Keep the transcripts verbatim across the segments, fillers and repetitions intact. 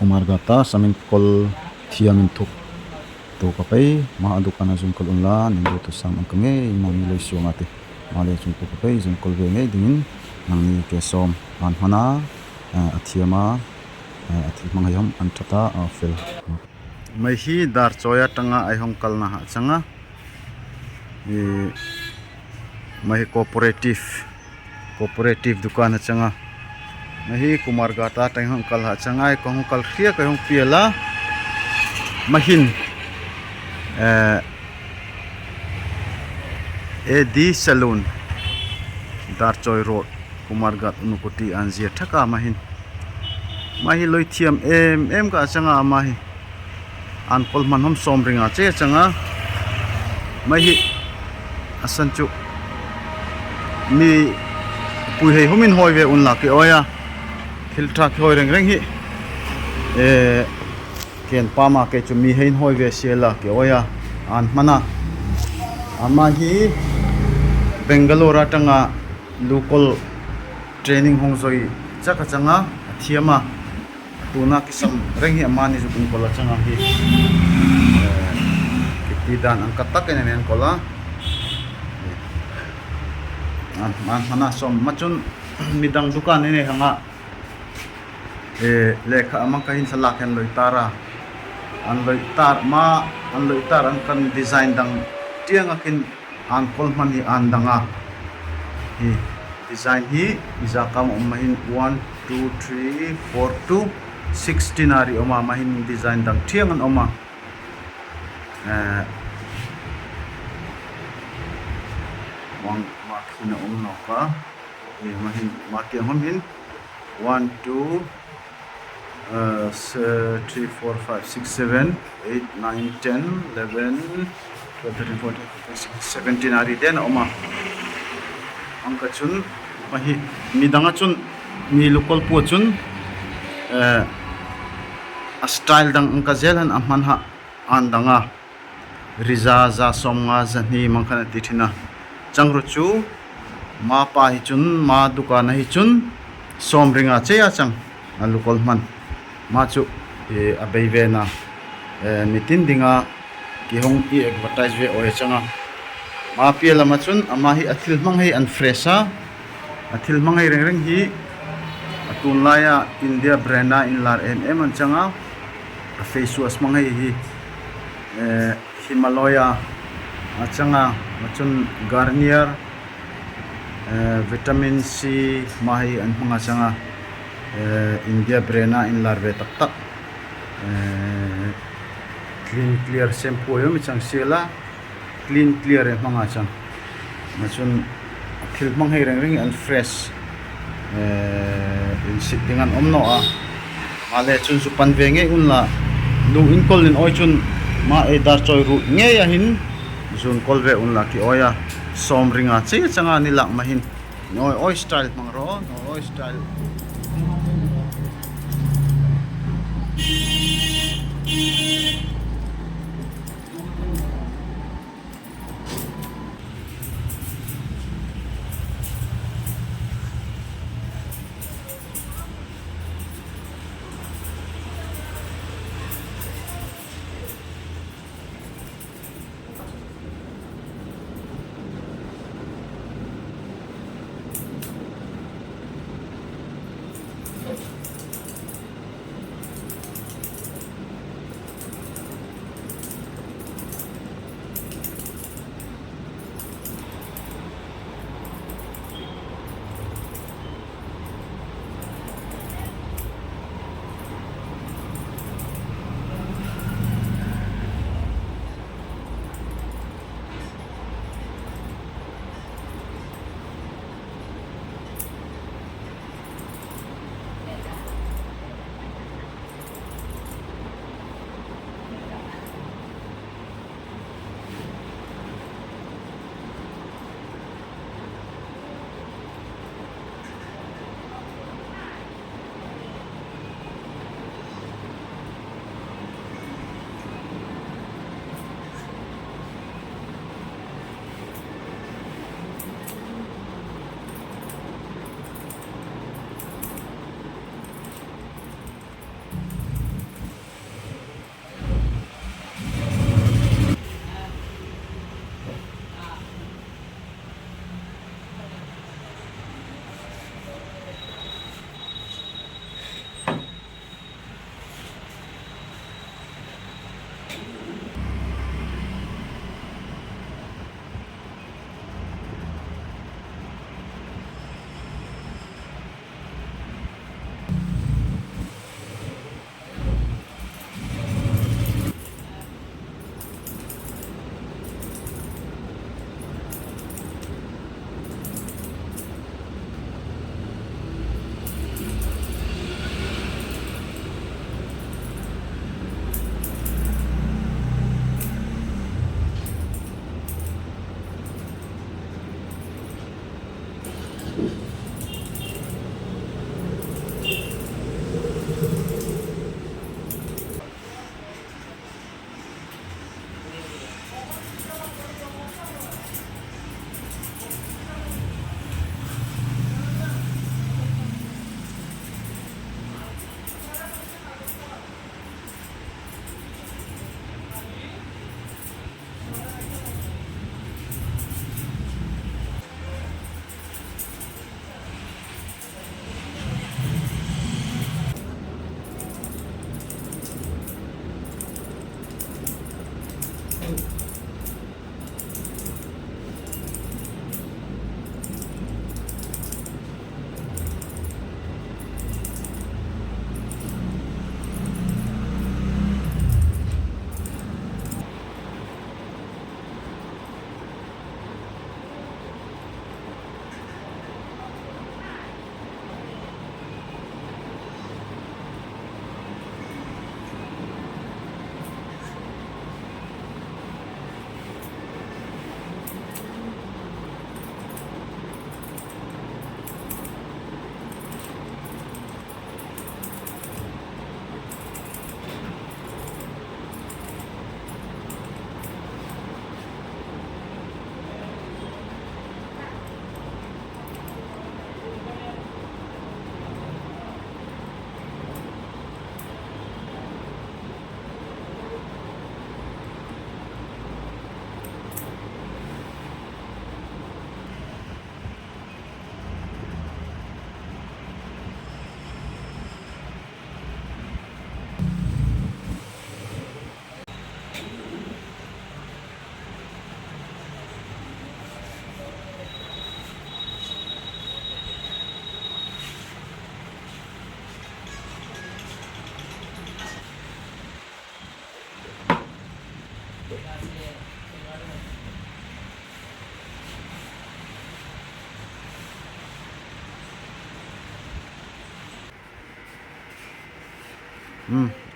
Kumarghat a sam inkol thiam inthuk tu ka pei, ma a dukan a zunkol unla, ning du tu sam ang ka ngei, ma mi lei suang a ti. Ma lei chung tu ka pei, zunkol ve ngei dingin, nangni ke sawm, an hmana, eh, a thiam a, eh, a thil hmang hei hom, an thata, a fel. Mai hi Darchoi a tang a, ei hong kalna ha chang a. I, mai hi cooperative, cooperative dukan ha chang a. Mai hi Kumarghat a tang hong kal ha chang a, ei kong hong kal khia, kei hong pial a. Mai hin, eh, A D Saloon, Darchoi Road, Kumarghat, Unakoti, an zia thak a mai hin. Mai hi loi thiam em em ka chang a mai hi. An kol hman hom sawm ringa chei a chang a. Mai hi a san chu mi pui hei hom in hoi ve unla ke oi a. Thil thak hoi reng reng hi. Eh, ken pa ma ke chu mi hei hoi ve sela ke oi a. An hmana. Ama hi Bangalore a tang a lukol training hong zoi chak a chang a, a thiam a. Tuna kisam reng hi amani zuk inkol a chang a hi. Eh, kiti dan ang ka tak en en kol a. Ah, man hmana sawm ma chun midang dukan en e hang a. Eh, lekha amang ka hin salak hen loi tar a. An loi tar ma, an loi tar an kan design dang tiang a kin an kol hman hi an dang a. Hi design hi i za kam om ma hin one, two, three, four, two, sixteen a ri om a, ma hin design dang tiang an om a. Eh, wang ma khin a om no ka. Hi ma hin ma tiang hom hin. One, two, uh, s-, three, four, five, six, seven, eight, nine, ten, eleven, twelve, thirteen, fourteen, fifteen, sixteen, seventeen a ri den a om a. Ang ka chun, ma hi, midang a chun, mi lukol pu a chun, eh, a style dang ang ka zel han a hman ha. An dang a, ri za, za sawmnga, za hni mang khan a ti thin a. Chang ru chu, ma pa hi chun, ma dukan a hi chun, sawm ringa chei a chang, a lukol hman. Ma chu, eh, a bei ve na, eh, mi tin ding a, ki hong i advertise ve oi chang a. Ma pial a ma chun, ama hi a thil hmang hei an fresh a, a thil hmang hei reng reng hi, a tun lai a India brand a inlar em em an chang a, a face wash hmang hei hi, eh, Himalaya a chang a, ma chun Garnier, eh, vitamin C ma hei an hmang a chang a, eh, India brand a inlar ve tak tak, eh, Clean Clear shampoo a om i chang sela, Clean Clear e hmang a chang. Ma chun a thil hmang hei reng reng an fresh. Eh, in sit ding an om no a. Ma le chun zu pan ve ngei unla. Lu in kol in oi chun ma ei Darchoi ru ngei a hin. Zun kol ve unla ki oi a. Sawm ringa chei chang a ni lak ma hin. Noi oi style hmang ro, noi oi style.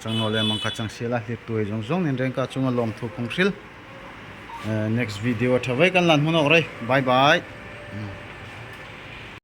Chang no le mangkha chang si la, lir tuai zong zong nin rengka chunga lawmthu phung hril. Next video a tha vei kan lan hmu nawk rei. Bye bye.